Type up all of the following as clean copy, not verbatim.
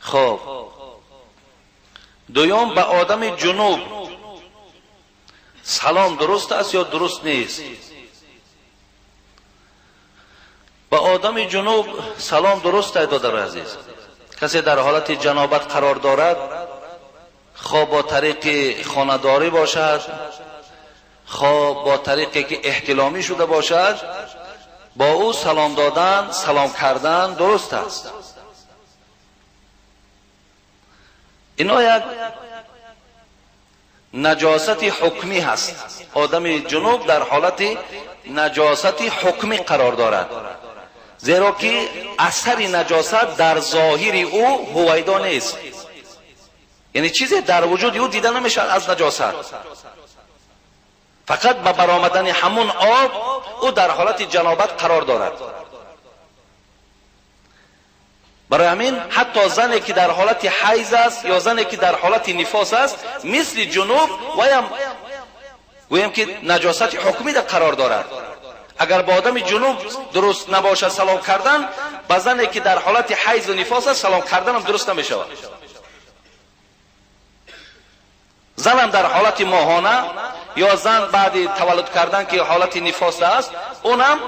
Хоб, дуюм, ба одами ҷунуб салом дуруст аст ё дуруст нест? Ба одами ҷунуб салом дуруст аст, додари азиз. Касе дар ҳолати ҷанобат қарор дорад, хоб бо тариқи хонадорӣ бошад, хоб бо тариқе ки эҳтиломӣ шуда бошад, бо ӯ салом додан, салом кардан дуруст аст. Ино як наҷосати ҳукмӣ ҳаст. Одами ҷунуб дар ҳолати наҷосати ҳукмӣ қарор дорад, зеро ки асари наҷосат дар зоҳири ӯ ҳувайдо нест, яъне чизе дар вуҷуди ӯ дида намешавад аз наҷосат. Фақат ба баромадани ҳамун об ӯ дар ҳолати ҷанобат қарор дорад. Барои ҳамин ҳатто зане ки дар ҳолати ҳайз аст ё зане ки дар ҳолати нифос аст, мисли ҷунуб ваям гӯем ки наҷосати ҳукмӣ қарор дорад. Агар ба одами ҷунуб дуруст набошад салом кардан, ба зане ки дар ҳолати ҳайзу нифос аст салом карданам дуруст намешавад. Занам дар ҳолати моҳона ё зан баъди таваллуд кардан ки ҳолати нифос аст, унам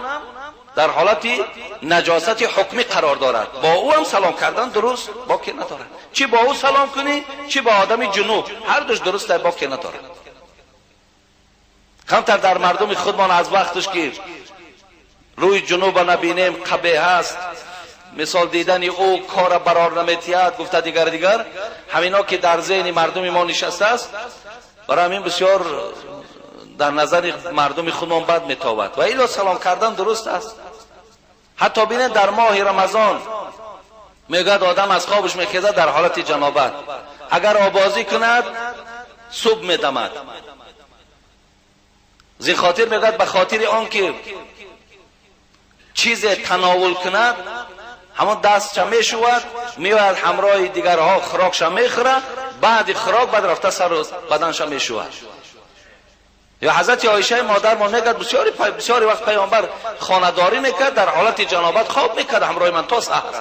дар ҳолати наҷосати ҳукмӣ қарор дорад. Бо ӯ ҳам салом кардан дуруст боке надорад. Чӣ бо ӯ салом кунӣ, чӣ бо одами ҷунуб, ҳар душ дуруст боке надорад. Камтар дар мардуми худмон аз вақташ ки рӯи ҷунуба набинем қабеҳ аст, мисол дидани ӯ кора барор наметиҳад, гуфта дигар дигар, ҳамино ки дар зеҳни мардуми мо нишастааст, барои ҳамин бисёр дар назари мардуми худмон бад метобад. Ва ило салом кардан дуруст аст. Ҳатто бинед, дар моҳи Рамазон мегӯяд одам аз хобаш мехезад дар ҳолати ҷанобат, агар обозӣ кунад субҳ медамад. Зин хотир мегӯяд ба хотири он ки чизе тановул кунад, ҳамон дастша мешувад, меояд ҳамроҳи дигарҳо хӯрокша мехӯрад, баъди хӯрок баъд рафта сару баданша мешувад. Ё ҳазрати Оишаи модармон мегӯяд бисёри вақт паёмбар хонадорӣ мекард, дар ҳолати ҷанобат хоб мекард ҳамроҳи ман то саҳра.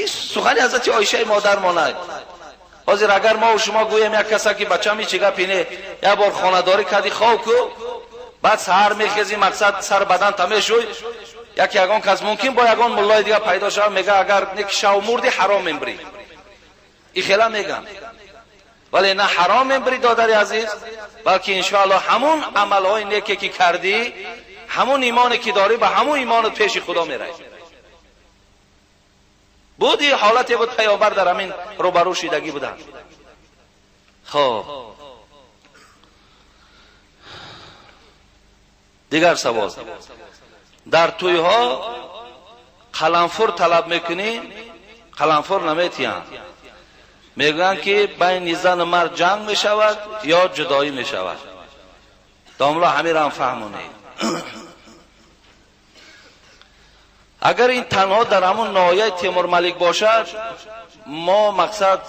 Ин сухани ҳазрати Оишаи модармон аст. Ҳозир агар мо шумо гӯем як каса ки бачам ҳеҷ гапи не, як бор хонадорӣ кардӣ хоб ку, баъд саҳар мехезӣ, мақсад сар бадан та мешӯй, яке ягон кас мумкин бо ягон муллои дигар пайдо шавад, мега агар неки шав мурдӣ ҳаром мембрӣ. И хела меган. Вале на ҳаром мембрӣ, додари азиз, балки иншоаллоҳ ҳамун амалҳои неке ки кардӣ, ҳамун имоне ки дорӣ, ба ҳамун имонат пеши Худо меравӣ. Буди ҳолате буд паёмбар дар ҳамин рӯбарӯ шидагӣ буданд. Хоб, дигар савол. Дар тӯйҳо қаламфур талаб мекунӣ, қаламфур наметиҳанд. Мегӯянд ки байни зану мард ҷанг мешавад ё ҷудоӣ мешавад. Домла ҳаминро ҳам фаҳмонед. Агар ин танҳо дар ҳамон ноҳияи Темурмалик бошад, мо мақсад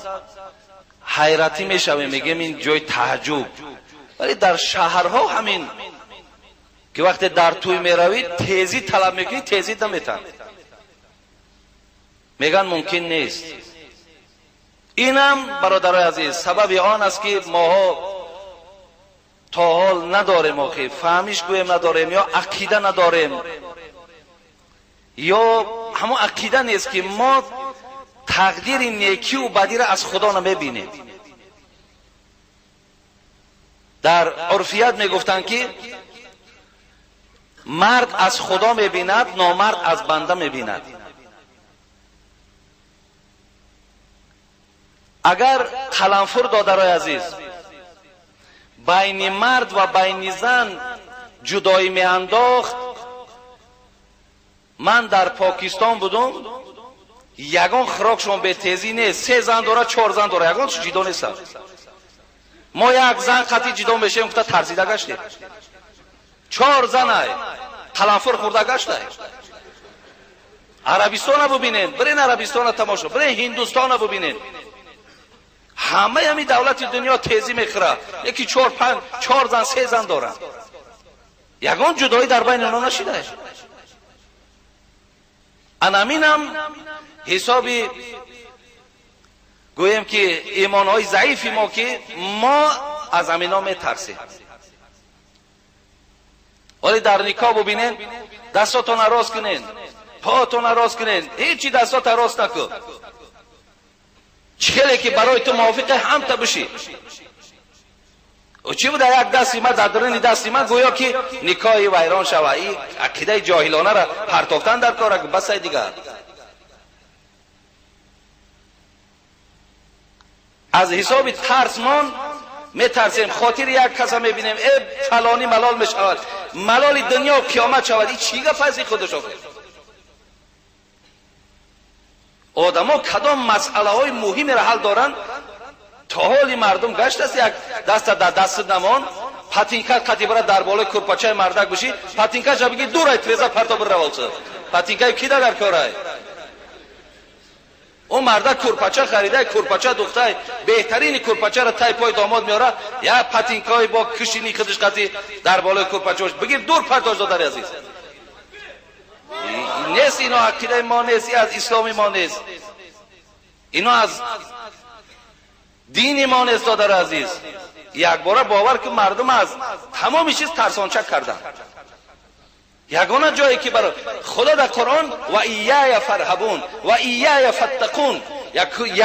ҳайратӣ мешавем, мегӯем ин ҷои таъҷуб. Вале дар шаҳрҳо ҳамин ки вақте дар тӯй меравӣ, тезӣ талаб мекунӣ, тезӣ наметанд. Мегӯянд мумкин нест. Инам бародарои азиз сабаби он аст ки моҳо то ҳол надорем, охи фаҳмиш гӯем надорем, ё ақида надорем, ё ҳамон ақида нест ки мо тақдири некию бадиро аз Худо намебинем. Дар урфият мегуфтанд ки мард аз Худо мебинад, номард аз банда мебинад. Агар қаламфур, додарои азиз, байни мард ва байни зан ҷудоӣ меандохт, ман дар Покистон будум, ягон хӯрокшон бетезӣ нест, 3 зан дора, 4 зан дора, ягон ҷидо нестанд. Мо як зан қатъи ҷидо мешавем, гуфта тарзида гаштем. 4 занай қаламфур хӯрда гаштай. Арабистона бубинед, бирен Арабистона тамошо, бирен Ҳиндустона бубинед. Ҳамаи ҳамин давлати дунё тезӣ мехӯрад, яки 4, 5, 4 зан, 3 зан доранд. Ягон ҷудоӣ дар байни онҳо нашидааст. Анаминам ҳисоби Гӯем ки имонҳои заифи мо ки мо аз ҳамино метарсем. Вале дар никоҳ бубинен, дастотонро рост кунен, поатонро рост кунен, ҳечи дастотро рост накун. Чӣ хеле ки барои ту мувофиқе ҳамта бишӣ. Чӣ буда як дасти ман дар даруни дасти ман гӯё ки никоҳи вайрон шава. Ин ақидаи ҷоҳилонаро партофтан дар кор басай дигар. Аз ҳисоби тарсмон метарсем, хотири як каса мебинем, э фалонӣ малол мешавад, малоли дунё қиёмат шавад. Ин чӣ гап аст худаш охир? Одамо кадом масъалаҳои муҳимеро ҳал доранд, то ҳоли мардум гаштаст як даста дар дастат намон, патинка қати бара дар болои курпачаи мардак бишӣ, патинкаша бигӣ дурай треза парто бираволса. Патинкаи ки дар корай? Ӯ мардак курпача харидай, курпача духтай, беҳтарини курпачаро тай пой домод меорад, як патинкаи бо кишини худаш қати дар болои курпача бош, бигир дур партош додари азиз. Нест ино ақидаи мо нест, аз исломи мо нест, ино аз дини мо нест додари азиз. Якбора бовар ки мардум аз тамоми чиз тарсончак карданд. Ягона ҷое ки барои Худо дар Қуръон ва ияя фарҳабун ва ияя фаттақун,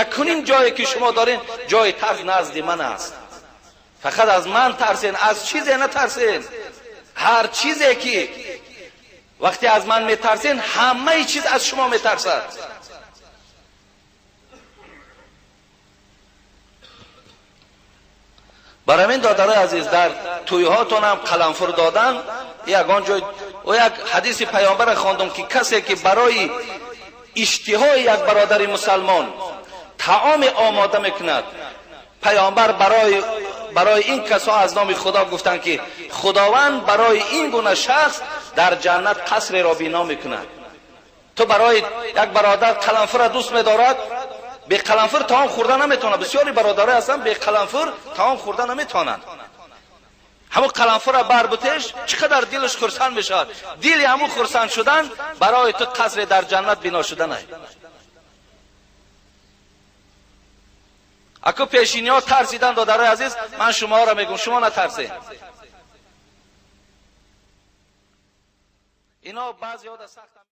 якунин ҷое ки шумо дорин ҷои тарс назди ман аст. Фақат аз ман тарсен, аз чизе натарсен. Ҳар чизе ки вақте аз ман метарсен, ҳамаи чиз аз шумо метарсад. Барои ҳамин додарои азиз, дар тӯйҳотонам қаламфур додан ягон ҷой. О як ҳадиси паёмбарро хондум ки касе ки барои иштиҳои як бародари мусалмон таоме омода мекунад, паёмбар барои ин касо аз номи Худо гуфтанд ки Худованд барои ин гуна шахс дар ҷаннат қасреро бино мекунад. Ту барои як бародар қаламфурро дӯст медорад, бе қаламфур таом хӯрда наметавонад. Бисёри бародарое ҳастанд бе қаламфур таом хӯрда наметавонанд. Ҳамун қаламфурро барбутеш, чӣ қадар дилаш хурсанд мешавад. Дили ҳамун хурсанд шудан барои ту қасре дар ҷаннат бино шуданай. Аку пешиниҳо тарсидан додарои азиз, ман шуморо мегӯм, шумо натарсед. Ино баъзеҳо да сахт